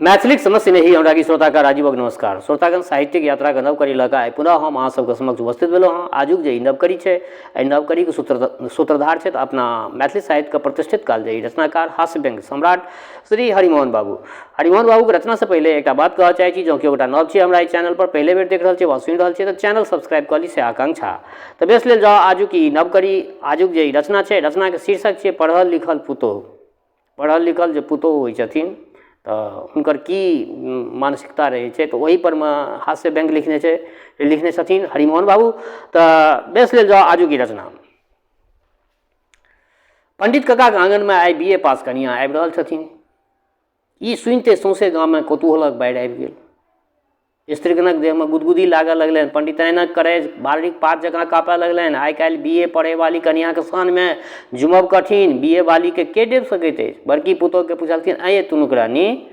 मैथिलीक समस्त स्नेही अनुरागी श्रोताके राजीवक नमस्कार। श्रोतागण, साहित्यिक यात्राके नव कड़ी लऽ कऽ आइ पुनः हम अहाँ सबके समक्ष उपस्थित भेलहुँ हँ। आजुक जे ई नव कड़ी छै, एहि नव कड़ीके सूत्रधार छथि अपना मैथिली साहित्यके प्रतिष्ठित कालजयी रचनाकार, हास्य व्यंग्य सम्राट श्री हरिमोहन बाबू। हरिमोहन बाबूके रचनासँ पहिले एकटा बात कहऽ चाहै छी, जँ केओ गोटा नव छी हमरा एहि चैनल पर पहिले बेर देख रहल छी वा सुनि रहल छी तऽ चैनल सब्सक्राइब कऽ ली, से आकांक्षा। तऽ बेस लेल जाउ आजुक ई नव कड़ी, आजुक जे ई रचना छै, रचनाके शीर्षक छियै पढ़ल लिखल पुतोहु। पढ़ल लिखल जे पुतोहु होइ छथिन तऽ हुनकर की मानसिकता रहै छै, तऽ ओहिपर मे हास्य व्यङ्ग लिखने छै, लिखने छथिन हरिमोहन बाबू। तऽ बेस लेल जाउ आजुक ई रचना। पण्डित ककाके आङनमे आइ बी ए पास कनिआँ आबि रहल छथिन। ई सुनिते सौँसे गाममे कौतूहलक बाढ़ि आबि गेल। स्त्रीगणक देहमे गुदगुदी लागऽ लगलनि। पण्डिताइनक करेज बालरिक पात जकाँ काँपऽ लगलनि। आइ-काल्हि बी ए पढ़ैवाली कनियाँक शानमे जुमब कठिन। बी ए वालीकेँ के डेब सकैत अछि? बड़की पुतोहुकेँ पुछलथिन, अएँ यै तुनुकरानी,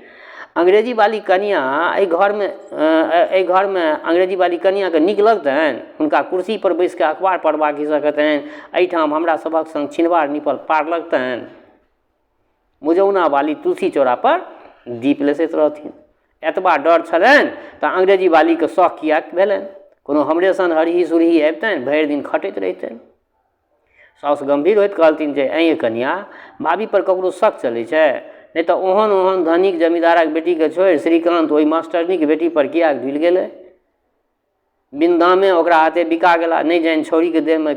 अंग्रेजीवाली कनियाँ एहि घरमे एहि घरमे अंग्रेजीवाली कनियाँकेँ नीक लगतनि? हुनका कुर्सीपर बैसि कऽ अखबार पढ़बाक हिस्सक हेतनि? एहिठाम हमरा सभक संग छिनबार नीपल पार लगतनि? मुजौना वाली तुलसी चौरापर दीप लेसैत रहथिन। एतबा डर छलनि तऽ अंग्रेजी वालीके शौक किएक भेलनि? कोनो हमरे सन हरही सुरही अबितनि, भरि दिन खटैत रहितनि। साउस गम्भीर होइत कहलथिन जे ऐँ यै कनियाँ, भाभीपर ककरो शक चलै छै? नहि तऽ ओहन ओहन धनिक जमीन्दारक बेटीके छोड़ि श्रीकान्त ओहि मास्टरनीक बेटीपर किएक ढुलि गेलै? बिन दामे ओकरा हाथे बिका गेला। नहि जानि छौड़ीके देहमे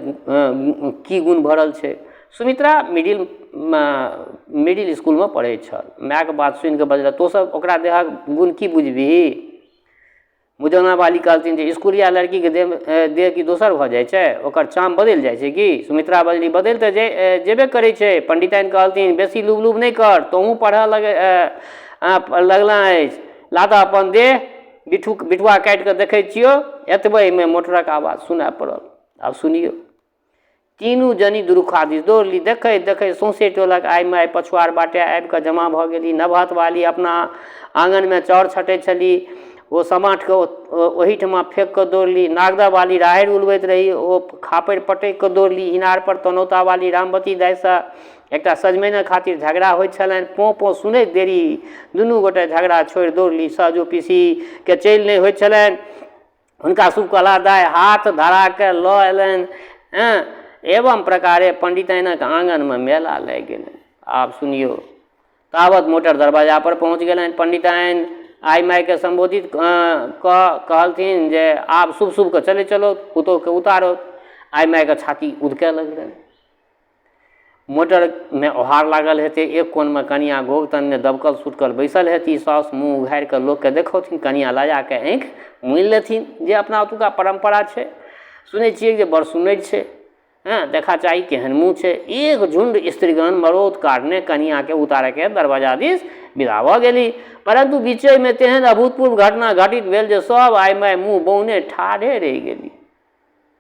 की गुण भरल छै। सुमित्रा मिडिल इसकुलमे पढ़ैत छल। मायके बात सुनिकऽ बजला, तोँ सब ओकरा देहक गुण की बुझबिही? मुजौना बाली कहलथिन जे इसकुलिया लड़कीके देहमे देह की दोसर भऽ जाइ छै? ओकर चाम बदलि जाइ छै की? सुमित्रा बजली, बदलि तऽ जेबे करै छै। पण्डिताइन कहलथिन, बेसी लुभ लुभ नहि कर, तोहूँ पढ़ऽ लगलह अछि, ला तऽ अपन देह बिट्ठू बिठुआ काटि कऽ देखै छियौ। एतबेमे मोटरक आवाज सुनाय पड़ल। आब सुनियौ। तीनू जनी दुरुखा दिस दौड़ली। देखैत देखैत सौंसे टोलक आइ माइ पछुआर बाटे आबि कऽ जमा भऽ गेली। नवहथवाली अपना आङनमे चाउर छँटैत छली, ओ समाठके ओहिठमा फेक कऽ दौड़ली। नागदहवाली राहड़ि उलबैत रही, ओ खापड़ि पटकि कऽ दौड़ली। इनारपर तनौतावाली रामवती दाइसँ एकटा सजमनिक खातिर झगड़ा होइत छलनि। पों पों सुनैत देरी दुनू गोटे झगड़ा छोड़ि दौड़ली। सहजो पीसीके चलि नहि होइत छलनि, हुनका शुभकला दाइ हाथ धरा कऽ लऽ अयलनि। हँ, एवं प्रकारे पण्डिताइनक आङनमे मेला लागि गेलनि। आब सुनियौ। तावत मोटर दरवाजापर पहुँच गेलनि। पण्डिताइन आइ माइकेँ सम्बोधित कऽ कहलथिन जे आब शुभ शुभके चलै चलौथ, पुतोहुके उतारौथ। आइ माइके छाती उदकय लगलनि। मोटरमे ओहार लागल हेतै, एक कोनमे कनिआँ घोघ तनने दबकल सुटकल बैसल हेती। साउस मुँह उघारि कऽ लोकके देखौथिन, कनिआँ लजा कऽ आँखि मुनि लेथिन, जे अपना ओतुका परम्परा छै। सुनै छियै जे बड़ सुन्नरि छै, हँ, देखा चाही केहन मुँह छै। एक झुण्ड स्त्रीगण मरौत काटने कनिआँके उतारैके दरवाजा दिस विदा भऽ गेली। परन्तु बीचेमे तेहन अभूतपूर्व घटना घटित भेल जे सभ आइ माइ मुँह बौने ठाढ़े रहि गेली।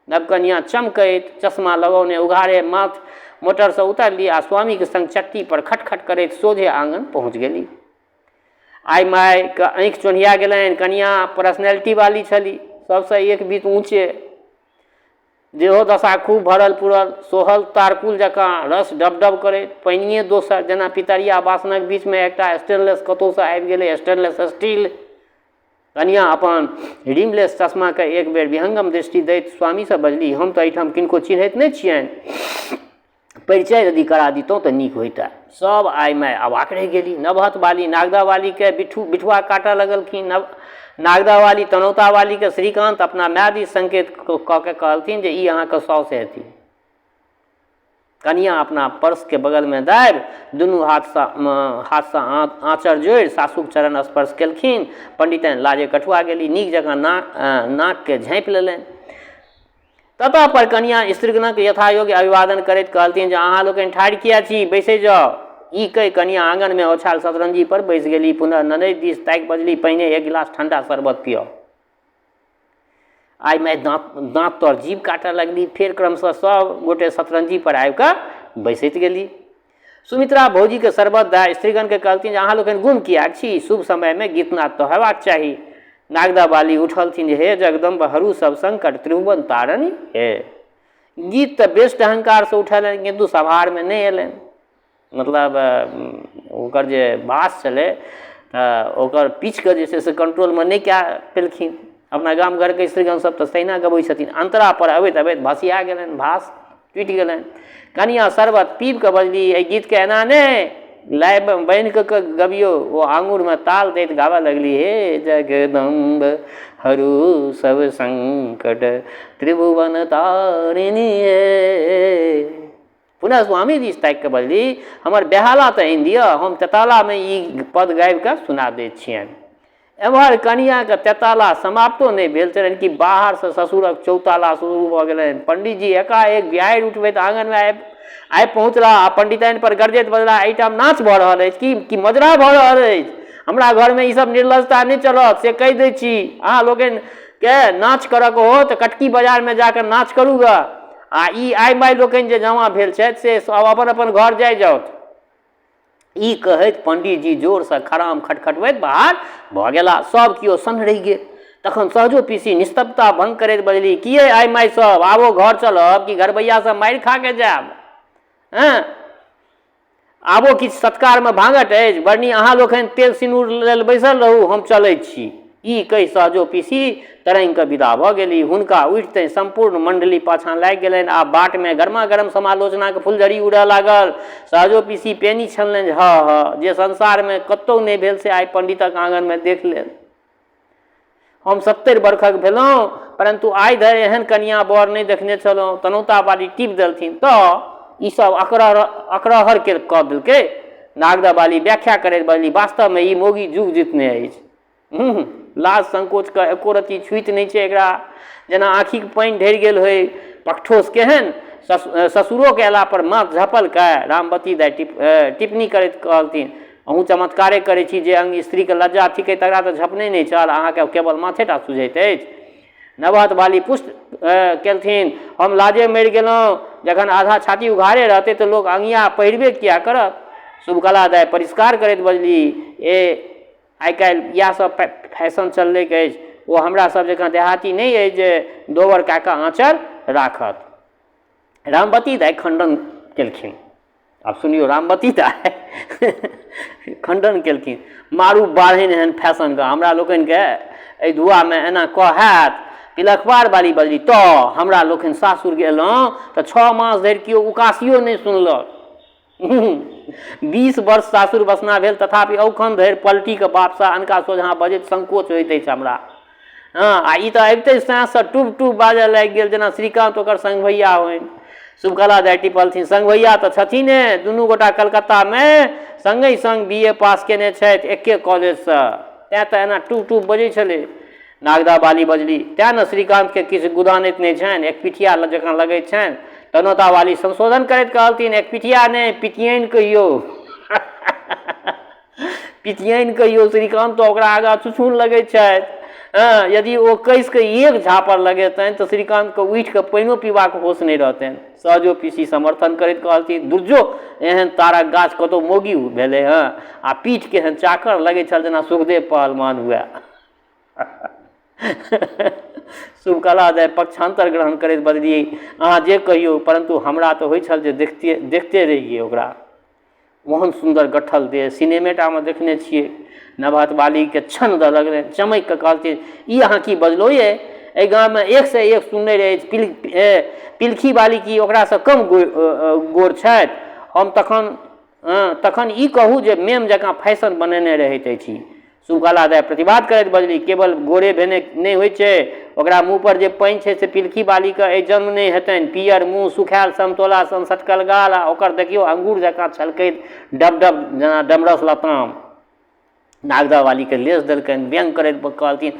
नवकनियाँ चमकैत चश्मा लगौने उघारे माथ मोटरसँ उतरली आ स्वामीक संग चट्टी पर खटखट करैत सोझे आङन पहुँच गेली। आइ मायके आँखि चोन्हिया गेलनि। कनियाँ पर्सनैलिटी वाली छली, सबसँ एक बीत ऊँचे, देहो दशा खूब भरल पुरल, सोहल तारकुल जकाँ रस डबडब करैत, पानिये दोसर जेना पितरिया बासनक बीचमे एकटा स्टेनलेस कतहुसँ आबि गेलै, स्टेनलेस स्टील। कनियाँ अपन रिमलेस चश्माकेँ एक बेर विहंगम दृष्टि दैत स्वामीसँ बजली, हम तऽ एहिठाम किनको चिन्हैत नहि छियनि, परिचय यदि करा दितहुँ तऽ नीक होइतए। सभ आइ माइ अवाक रहि गेली। नवहथवाली नागदहवालीकेँ बिट्ठू बिठुआ काटऽ लगलखिन। नागदहवाली तनौतावालीकेँ श्रीकान्त अपना माय दिस संकेत कऽ के कहलथिन जे ई अहाँके साउस हेती। कनियाँ अपना पर्सके बगलमे दाबि दुनू हाथसँ हाथसँ आँचर जोड़ि सासुक चरण स्पर्श केलखिन। पण्डिताइन लाजे कठुआ गेली। नीक जकाँ नाकके झाँपि लेलनि। ततः पर कनियाँ स्त्रीगणक यथायोग्य अभिवादन करैत कहलथिन जे अहाँ लोकनि ठाढ़ किए छी, बैसै जाउ। ई कहि कनियाँ आङनमे ओछायल शतरंजी पर बैसि गेली। पुनः ननदि दिस ताकि बजली, पहिने एक गिलास ठण्डा शरबत पियाउ। आइ माइ दाँत दाँत तर जीभ काटऽ लगली। फेर क्रमशः सभ गोटे शतरंजीपर आबि कऽ बैसैत गेली। सुमित्रा भौजीके शरबत दए स्त्रीगणके कहलथिन जे अहाँ लोकनि गुम किएक छी? शुभ समयमे गीतनाद तऽ हेबाक चाही। नागदा बाली उठलथिन जे हे जगदम्ब हरू सब संकट त्रिभुवन तारणी हे। गीत तऽ बेस अहंकारसँ उठेलनि, किन्तु सभारमे नहि अयलनि। मतलब ओकर जे बास छलै तऽ ओकर पिचके जे छै से कंट्रोलमे नहि कए पेलखिन। अपना गाम घरके स्त्रीगण सब तऽ तहिना गबै छथिन। अन्तरा पर अबैत अबैत भसिया गेलनि, भास टूटि गेलनि। कनियाँ शरबत पीब कऽ बजली, एहि गीतके एना नहि लाइ बान्हि कऽ गबियौ। ओ आङुरमे ताल दैत गाबऽ लगली, हे जगदम्ब हरू सब संकट त्रिभुवन तारिणी हे। पुनः स्वामी दिस ताकि कऽ बजली, हमर बेहाला तऽ आनि दिअ, हम तेतालामे ई पद गाबि कऽ सुना दैत छियनि। एम्हर कनियाँके तेताला समाप्तो नहि भेल छलनि कि बाहरसँ ससुरक चौताला शुरू भऽ गेलनि। पंडीजी एकाएक बिहाड़ि उठबैत आङनमे आबि आबि पहुँचलाह आ पंडिताइन पर गरजैत बजलाह, एहिठाम नाच भऽ रहल अछि की कि मजरा भऽ रहल अछि? हमरा घरमे ई सब निर्लजता नहि चलत से कहि दै छी। अहाँ लोकनिके नाच करऽके हो तऽ कटकी बाजारमे जाकऽ नाच करू गऽ आ ई आइ माइ लोकनि जे जमा भेल छथि से सब अपन अपन घर जाइ जाउथ। ई कहैत पंडीजी जोरसँ खराम खटखटबैत बाहर भऽ गेला। सभ केओ सन्न रहि गेल। तखन सहजो पीसी निस्तब्धता भंग करैत बजली, किए आइ माइ सब, आबो घर चलब कि घरबैयासँ मारि खा कऽ जायब? हँ, आबो किछु सत्कारमे भाँगठ अछि? बरनी अहाँ लोकनि तेल सिनूर लेल बैसल रहू, हम चलैत छी। ई कहि सहजो पीसी तरंगि कऽ विदा भऽ गेली। हुनका उठितहि सम्पूर्ण मण्डली पाछाँ लागि गेलनि आ बाटमे गरमागरम समालोचनाक फुलझड़ी उड़ऽ लागल। सहजो पीसी पेनी छनलनि जे हऽ हऽ, जे संसारमे कतहु नहि भेल से आइ पण्डितक आङनमे देख लेल। हम 70 बरखक भेलहुँ, परन्तु आइ धरि एहन कनियाँ बर नहि देखने छलहुँ। तनौताबाली टीप देलथिन, तऽ ई सभ अकरहर कऽ देलकै। नागदहबाली व्याख्या करैत बजली, वास्तवमे ई मौगी जुग जितने अछि। लाज संकोचके एको रत्ती छुति नहि छै एकरा, जेना आँखिक पानि ढरि गेल होइ। पकठोस केहन, ससुरोके अयलापर माथ झपलकै। रामवती दाइ टिप्पणी करैत कहलथिन, अहूँ चमत्कारे करै छी। जे अंग स्त्रीके लज्जा थिकै तकरा तऽ झपने नहि छल, अहाँके केवल माथेटा सुझैत अछि। नवहत बाली पुष्ट केलथिन, हम लाजे मरि गेलहुँ। जखन आधा छाती उघारे रहतै तऽ लोक अङ्गिया पहिरबे किया करत? शुभकला दाइ परिष्कार करैत बजली, ए आइ काल्हि इएह सब फैशन चललैक अछि। ओ हमरा सब जकाँ देहाती नहि अछि जे दोबर कए कऽ आँचर राखत। रामवती दाइ खण्डन केलखिन। आब सुनियौ, रामवती दाइ खण्डन केलखिन, मारू बाढ़नि एहन फैशनके, हमरा लोकनिके एहि धुआमे एना कऽ हैत? पिलखबार बाली बजली, तऽ हमरा लोकनि सासुर गेलहुँ तऽ 6 मास धरि केओ उकासियो नहि सुनलक। 20 वर्ष सासुर बसना भेल, तथापि औखन धरि पलटीके बापसँ अनका सोझाँ बजैत संकोच होइत अछि हमरा। हँ, आ ई तऽ अबिते साँझसँ टुब टुब बाजऽ लागि गेल जेना श्रीकान्त ओकर संगभैया होइन। शुभकला दाइ टिपलथिन, संगभैया तऽ छथिने, दुनू गोटा कलकत्तामे सङ्गहि सङ्ग बी ए पास केने छथि एक्के कॉलेजसँ, तेँ तऽ एना टुब टुब बजै छलै। नागदा बाली बजली, तेँ ने श्रीकान्तके किछु गुदानैत नहि छनि, एक पिठिया जकाँ लगैत छनि। तनौता बाली संशोधन करैत कहलथिन, एक पिठिया नहि, पितियनि कहियौ, पितियनि कहियौ। श्रीकान्त तऽ ओकरा आगाँ छुछुन लगैत छथि। हँ, यदि ओ कसिकऽ एक झापड़ लगेतनि तऽ श्रीकान्तके उठिकऽ पानिओ पीबाक होश नहि रहतनि। सहजो पीसी समर्थन करैत कहलथिन, दुर्जो, एहन तारक गाछ कतहु मौगी भेलै हँ? आ पीठ केहन चाकर, लगैत छल जेना सुखदेव पहलवान हुए। शुभकला दाइ पक्षान्तर ग्रहण करैत बजली, अहाँ जे कहियौ, परन्तु हमरा तऽ होइ छल जे देखतियै, देखते रहियै ओकरा। ओहन सुन्दर गठल देह सिनेमेटामे देखने छियै। नवहत बालीके क्षण दऽ लगलनि, चमकि कऽ कहलथिन, ई अहाँ की बजलहुँ ये? एहि गाममे एकसँ एक सुन्नरि अछि। पिलखी बाली की ओकरासँ कम गोर छथि? हम तखन तखन ई कहू जे मेम जकाँ फैशन बनेने रहैत अछि। शुभकला दाइ प्रतिवाद करैत बजली, केवल गोरे भेने नहि होइ छै। ओकरा मुँहपर जे पानि छै से पिलखी बालीके एहि जन्म नहि हेतनि। पीयर मुँह, सुखायल समतोला सन सटकल गाल आ ओकर देखियौ अंगूर जकाँ छलकैत डब डब जेना डमरस लताम। नागदह वालीके लेस देलकनि। व्यंग करैत कहलथिन,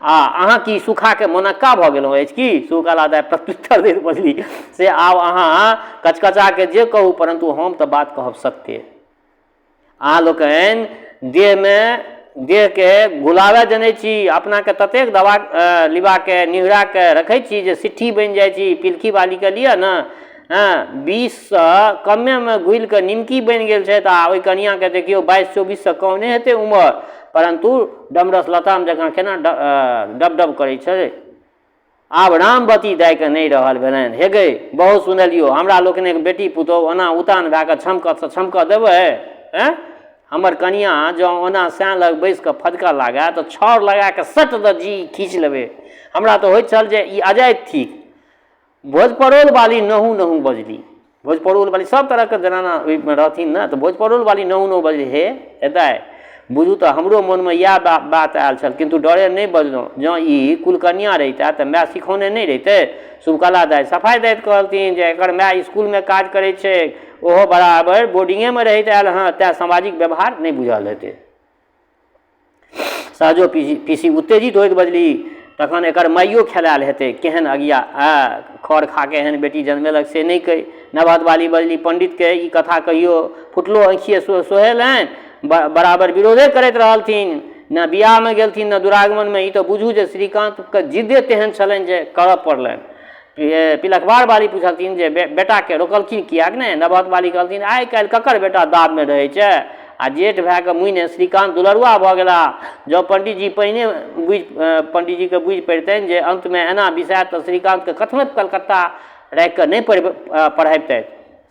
आ अहाँ की सुखाके मोनक्का भऽ गेलहुँ अछि की? शुभकला दाइ प्रत्युत्तर दैत बजली, से आब अहाँ कचकचाके जे कहू, परन्तु हम तऽ बात कहब सत्ये। अहाँ लोकनि देहमे देहके घुलाबय जनै छी, अपनाके ततेक दबा लिबाके निहुराके रखै छी जे सिट्ठी बनि जाइ छी। पिलखी बालीके लिअ ने, हँ, 20सँ कमेमे घुलि कऽ निमकी बनि गेल छथि आ ओहि कनिआँके देखियौ, 22-24सँ कम नहि हेतै उमर, परन्तु डमरस लताम जकाँ केना डब डब करै छै। आब रामवती दाइके नहि रहल भेलनि, हे गै, बहुत सुनलियौ, हमरा लोकनिक बेटी पुतोहु ओना उतान भए कऽ छमकत से छमकऽ देबै? आँय, हमर कनियाँ जँ ओना साँय लग बैसि कऽ फदकऽ लागए तऽ छाउर लगा कऽ सट दऽ जी खींच लेबै। हमरा तऽ होइत छल जे ई अजाति थिक। भोजपरोल वाली नहु नहु बजली। भोजपरोल वाली सब तरहके जनाना ओहिमे रहथिन ने तऽ भोजपरोल वाली नहु नहु बजली, हे दाइ बुझू तऽ हमरो मोनमे इएह बात आयल छल किन्तु डरे नहि बजलहुँ। जँ ई कुलकनियाँ रहितए तऽ माय सिखौने नहि रहितै। शुभकला दाइ सफाइ दैत कहलथिन जे एकर माय इसकुलमे काज करैत छैक, ओहो बराबर बोर्डिंगेमे रहैत आयल हँ तेँ सामाजिक व्यवहार नहि बुझल हेतै। सहजो पीसी उत्तेजित होइत बजली, तखन एकर माइयो खेलायल हेतै, केहन अगिया खर खा कऽ एहन बेटी जनमेलक से नहि कहि। नवहदवाली बजली, पण्डितकेँ ई कथा कहियो फुटलो आँखिए सोहेलनि, बराबर विरोधे करैत रहलथिन। ने बियाहमे गेलथिन ने दुरागमनमे। ई तऽ बुझू जे श्रीकान्तके जिद्दे तेहन छलनि जे करऽ पड़लनि। पिलखवारवाली पुछलथिन जे बेटाके रोकलखिन किएक नहि? नवहदवाली कहलथिन, आइ काल्हि ककर बेटा दाबमे रहै छै? आ जेठ भायके मुइने श्रीकान्त दुलरुआ भऽ गेलाह। जँ पण्डितजी पहिने बुझि पण्डितजीके बुझि पड़ितनि जे अन्तमे एना बिसाएत तऽ श्रीकान्तके कथमपि कलकत्ता राखिकऽ नहि पढ़बितथि।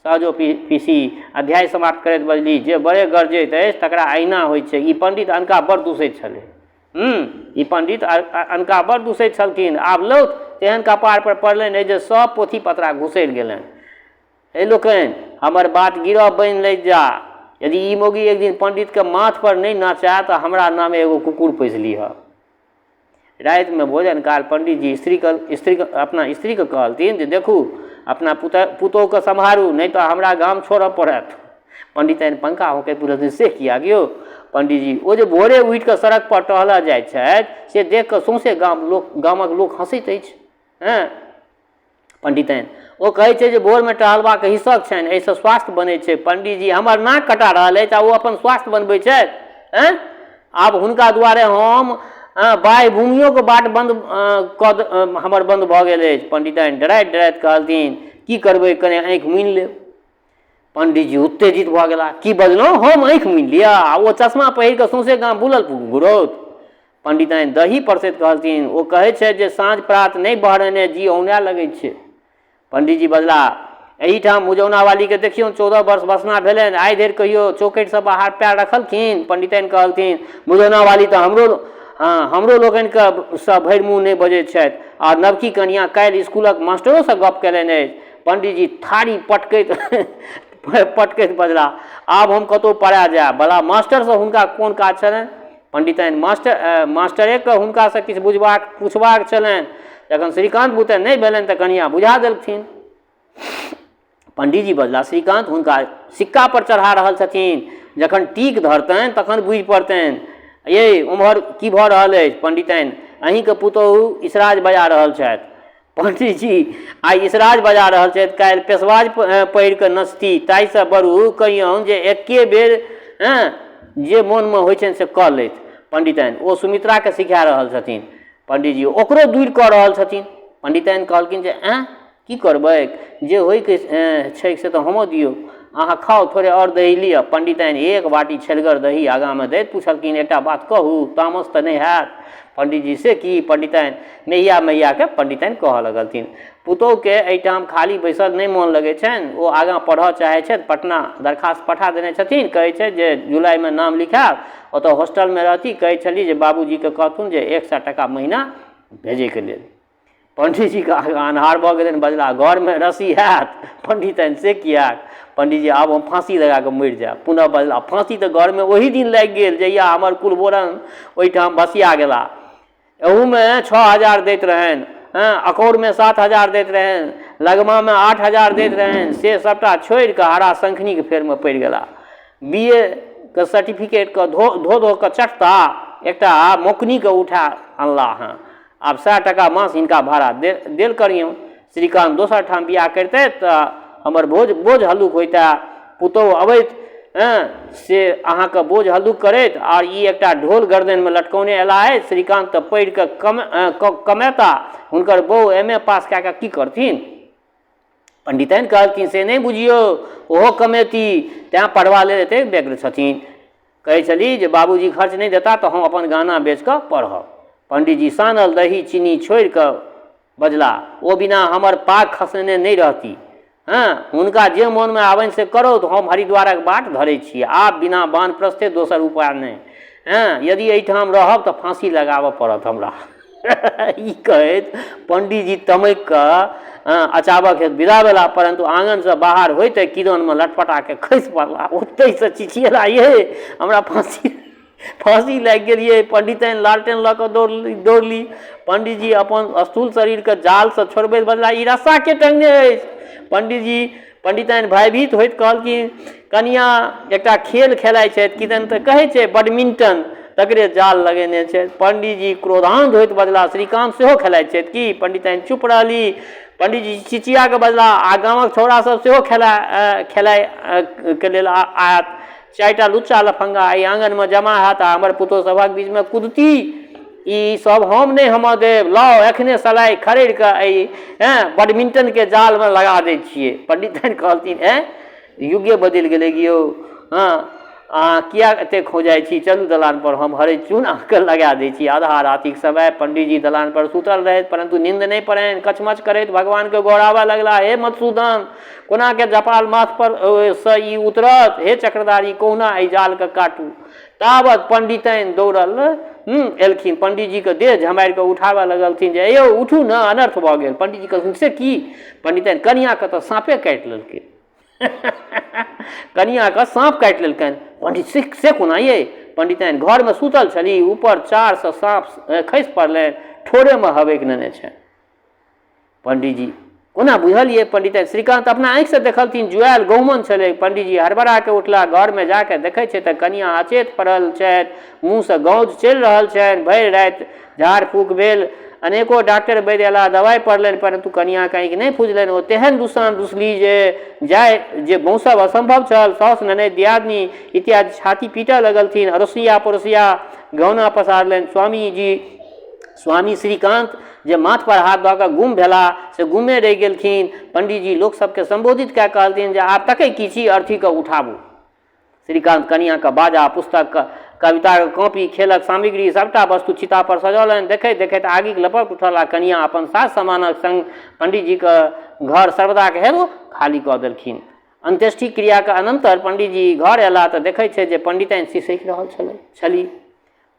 सहजो पीसी अध्याय समाप्त करैत बजलीह, जे बड़े गरजैत अछि तकरा अहिना होइत छैक। ई पण्डित अनका बड़ दूसैत छलै। ई पण्डित अनका बड़ दूसैत छलथिन। आब लौथ तेहन कपार पर पड़लनि अछि जे सभ पोथी पतरा घुसरि गेलनि। हे लोकनि, हमर बात गिरह बान्हि लैत जा। यदि ई मौगी एक दिन पण्डितके माथ पर नहि नाचय तऽ हमरा नामे एगो कुकुर पोसि लिहऽ। रातिमे भोजन काल पण्डितजी स्त्रीके स्त्रीके अपना स्त्रीके कहलथिन जे देखू अपना पुतोहुके सम्हारू नहि तऽ हमरा गाम छोड़ऽ पड़त। पण्डिताइन पंखा होंकैत पुछलथिन से किएक यौ पण्डितजी? ओ जे भोरे उठिकऽ सड़कपर टहलऽ जाइ छथि से देखिकऽ सौँसे गाम लोक गामक लोक हँसैत अछि। हँ पण्डिताइन ओ कहै छै जे भोरमे टहलबाक हिस्सक छनि, एहिसँ स्वास्थ्य बनै छै। पण्डितजी हमर नाक कटा रहल अछि आ ओ अपन स्वास्थ्य बनबै छथि। आँय आब हुनका दुआरे हम बाह्य भूमियोके बाट बन्द कऽ हमर बन्द भऽ गेल अछि। पण्डिताइन डराइत डराइत कहलथिन की करबै, कने आँखि मुनि लेब। पण्डितजी उत्तेजित भऽ गेलाह, की बजलहुँ, हम आँखि मुनि लिअ आ ओ चश्मा पहिर कऽ सौँसे गाम बुलल घुरौत? पण्डिताइन दही परसैत कहलथिन, ओ कहै छथि जे साँझ प्रात नहि बहरेने जी औनाए लगै छै। पण्डितजी बजलाह, एहिठाम मुजौनावालीके देखियौन, 14 वर्ष बसना भेलनि, आइ धरि कहियो चौकठिसँ बाहर पएर रखलखिन? पण्डिताइन कहलथिन, मुजौनावाली तऽ हमरो हँ हमरो लोकनिके सँ भरि मुँह नहि बजैत छथि आ नवकी कनियाँ काल्हि इसकुलक मास्टरोसँ गप्प कयलनि अछि। पण्डितजी थारी पटकैत पटकैत बजलाह, आब हम कतहु पड़ा जायब। भला मास्टरसँ हुनका कोन काज छलनि? पण्डिताइन मास्टरेके हुनकासँ किछु बुझबाक पुछबाक छलनि। जखन श्रीकान्त बुते नहि भेलनि तऽ कनियाँ बुझा देलथिन। पण्डितजी बजलाह, श्रीकान्त हुनका सिक्कापर चढ़ा रहल छथिन। जखन टीक धरतनि तखन बुझि पड़तनि। यै ओम्हर की भऽ रहल अछि? पण्डिताइन अहीँके पुतोहु इसराज बजा रहल छथि। पण्डितजी आइ इसराज बजा रहल छथि, काल्हि पेशवाज पहिर कऽ नचती। ताहिसँ बरू कहियौन जे एक्के बेर जे मोनमे होइ छनि से कऽ लैथ। पण्डिताइन ओ सुमित्राके सिखा रहल छथिन। पण्डितजी ओकरो दूरि कऽ रहल छथिन। पण्डिताइन कहलखिन जे आँय की करबैक, जे होइके छैक से तऽ होमऽ दियौ। अहाँ खाउ, थोड़े आओर दही लिअ। पण्डिताइन एक बाटी छेलगर दही आगाँमे दैत पुछलखिन, एकटा बात कहू, तामस तऽ नहि हैत? पण्डितजी से की? पण्डिताइन मेहिया मेहियाके पण्डिताइन कहऽ लगलथिन। पुतोहुके एहिठाम खाली बैसल नहि मोन लगै छनि। ओ आगाँ पढ़ऽ चाहै छथि। पटना दरखास्त पठा देने छथिन। कहै छथि जे जुलाइमे नाम लिखायब। ओतऽ होस्टलमे रहती। कहै छली जे बाबूजीके कहथुन जे 100 टाका महीना भेजैके लेल। पण्डितजीके आगाँ अन्हार भऽ गेलनि। बजलाह, घरमे रस्सी हैत? पण्डिताइन से किएक? पण्डितजी आब हम फाँसी लगा कऽ मरि जायब। पुनः बजलाह, फाँसी तऽ घरमे ओही दिन लागि गेल जहिया हमर कुलबोरन ओहिठाम भसिया गेलाह। एहूमे 6000 दैत रहनि, हँ अकौरमे 7000 दैत रहनि, लगमामे 8000 दैत रहनि, से सभटा छोड़ि कऽ हरा शंखनीके फेरमे पड़ि गेलाह। बी ए के सर्टिफिकेटके धो धो धो कऽ चटता एकटा मोकनीके उठा अनलाह हँ। आब 100 टाका मास हिनका भाड़ा देल करियौन। श्रीकान्त दोसर ठाम बियाह करितथि तऽ हमर बोझ हल्लुक होइतए। पुतोहु अबैत हँ से अहाँके बोझ हल्लुक करैत आओर ई एकटा ढोल गर्दनिमे लटकौने अयलाह अछि। श्रीकान्त तऽ पढ़ि कऽ कमेता, हुनकर बहु एम ए पास कए कऽ की करथिन? पण्डिताइन कहलखिन से नहि बुझियौ, ओहो कमेती, तैँ पढ़बा लेल एतेक व्यग्र छथिन। कहै छली जे बाबूजी खर्च नहि देता तऽ हम अपन गहना बेचि कऽ पढ़ब। पण्डितजी सानल दही चीनी छोड़ि कऽ बजलाह, ओ बिना हमर पाग खसेने नहि रहती। हँ हुनका जे मोनमे आबनि से करौथ, हम हरिद्वारक बाट धरै छी। आब बिना वानप्रस्थे दोसर उपाय नहि। हँ यदि एहिठाम रहब तऽ फाँसी लगाबऽ पड़त हमरा। ई कहैत पण्डीजी तमकि कऽ हँ अचाबक हेतु विदा भेलाह, परन्तु आङनसँ बाहर होइते किरणमे लटपटा कऽ खसि पड़लाह। ओतहिसँ चिचिएलाह, ये हमरा फाँसी फाँसी लागि गेल ये। पण्डिताइन लालटेन लऽ कऽ दौड़ली। पण्डीजी अपन स्थूल शरीरके जालसँ छोड़बैत बजलाह, ई रस्सा के टङ्गने अछि? पण्डीजी पण्डिताइन भयभीत होइत कहलखिन, कनियाँ एकटा खेल खेलाइ छथि, किदन तऽ कहै छै बैडमिंटन, तकरे जाल लगेने छथि। पण्डीजी क्रोधान्ध होइत बजलाह, श्रीकान्त सेहो खेलाइत छथि की? पण्डिताइन चुप रहली। पण्डीजी चिचिया कऽ बजलाह, आ गामक छौड़ा सब सेहो खेला खेलाइके लेल आयत। चारिटा लुच्चा लफंगा एहि आङनमे जमा हैत आ हमर पुतोहु सभक बीचमे कुदती। ई सब हम नहि हेमऽ देब। लाउ एखने सलाइ खड़रि कऽ एहि बैडमिंटनके जालमे लगा दै छियै। पण्डिताइन कहलथिन, ऐं युगे बदलि गेलै कि यौ। हँ अहाँ किएक एतेक खौंझाइ छी? चलू दलानपर, हम हरदि चून अहाँके लगा दै छी। आधा रातिक समय, पण्डीजी दलानपर सूतल रहथि, परन्तु निन्द नहि पड़नि। कछमछ करैत भगवानके गोहराबऽ लगलाह, हे मधुसूदन, कोनाके जपाल माथपर सँ ई उतरत? हे चक्रधारी, कहुना एहि जालके काटू। तावत पण्डिताइन दौड़ल एलखिन। पण्डीजीके देह झमारि कऽ उठाबऽ लगलथिन जे यौ उठू ने, अनर्थ भऽ गेल। पण्डीजी कहलखिन, से की? पण्डिताइन, कनिआँके तऽ साँपे काटि लेलकै। कनिआँके साँप काटि लेलकनि। पण्डित, से कोना यै? पण्डिताइन, घरमे सुतल छली, ऊपर चारसँ साँप खसि पड़लनि, ठोरेमे हबकि नेने छनि। पण्डीजी, कोना बुझलियै? पण्डिताइन, श्रीकान्त अपना आँखिसँ देखलथिन, जुआयल गहुमन छलै। पण्डीजी हड़बड़ा कऽ उठलाह। घरमे जा कऽ देखै छै तऽ कनियाँ अचेत पड़ल छथि, मुँहसँ गौज चलि रहल छनि। भरि राति झाड़ फूक भेल, अनेको डाक्टर वैद्य अयलाह, दवाइ पड़लनि, परन्तु कनियाँके आँखि नहि फुजलनि। ओ तेहन दुसान दुसली जे जाय जे बौंसब असम्भव छल। साउस, ननदि, दियादनी इत्यादि छाती पीटऽ लगलथिन। अड़ोसिया पड़ोसिया गौना पसारलनि। स्वामीजी स्वामी श्रीकान्त जे माथपर हाथ दऽ कऽ गुम भेलाह से गुमे रहि गेलखिन। पण्डीजी लोक सभकेँ सम्बोधित कए कहलथिन जे आब तकै की छी, अर्थीकेँ उठाबू। श्रीकान्त कनियाँके बाजा, पुस्तक, कविताक कॉपी, खेलक सामग्री सभटा वस्तु चितापर सजौलनि। देखैत-देखैत आगिक लपट उठल आ कनियाँ अपन साज-सामानक संग पण्डीजीक घर सर्वदाक हेतु खाली कऽ देलखिन। अन्त्येष्टि क्रियाक अनन्तर पण्डीजी घर अयलाह तऽ देखैत छथि जे पण्डिताइन सिसकि रहल छलीह।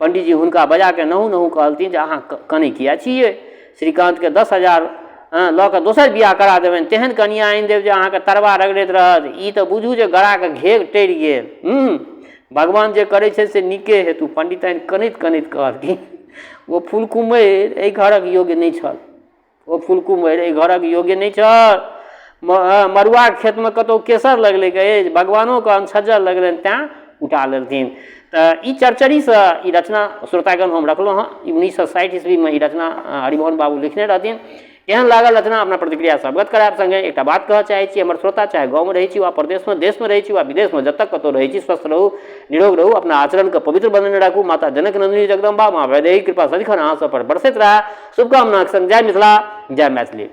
पण्डीजी हुनका बजा कऽ नहु नहु कहलथिन जे अहाँ कनै किए छियै? श्रीकान्तके 10,000 लऽ कऽ दोसर बियाह करा देबनि, तेहन कनियाँ आनि देब जे अहाँके तरबा रगड़ैत रहत। ई तऽ बुझू जे गराके घेघ टरि गेल। भगवान जे करै छथि से नीके हेतु। पण्डिताइन कनैत कनैत कहलखिन, ओ फुलकुम्मरि एहि घरक योग्य नहि छल। ओ फुलकुम्मरि एहि घरक योग्य नहि छल। मड़ुआक खेतमे कतहु केसर लगलैक अछि, भगवानोके अनछज्जर लगलनि तैँ उठा लेलथिन। तऽ ई चर्चरीसँ ई रचना श्रोतागण हम रखलहुँ हँ। ई 1960 ईस्वीमे ई रचना हरिमोहन बाबू लिखने रहथिन। केहन लागल रचना अपना प्रतिक्रियासँ अवगत करायब। सङ्गे एकटा बात कहऽ चाहै छी, हमर श्रोता चाहे गाँवमे रहै छी वा परदेशमे, देशमे रहै छी वा विदेशमे, जतऽ कतहु रहै छी, स्वस्थ रहू, निरोग रहू, अपना आचरणके पवित्र बनेने राखू। माता जनक नन्दिनी जगदम्बा माँ वैदेही कृपा सदिखन अहाँ सब पर बरसैत रहए। शुभकामनाक संग जय मिथिला, जय मैथिली।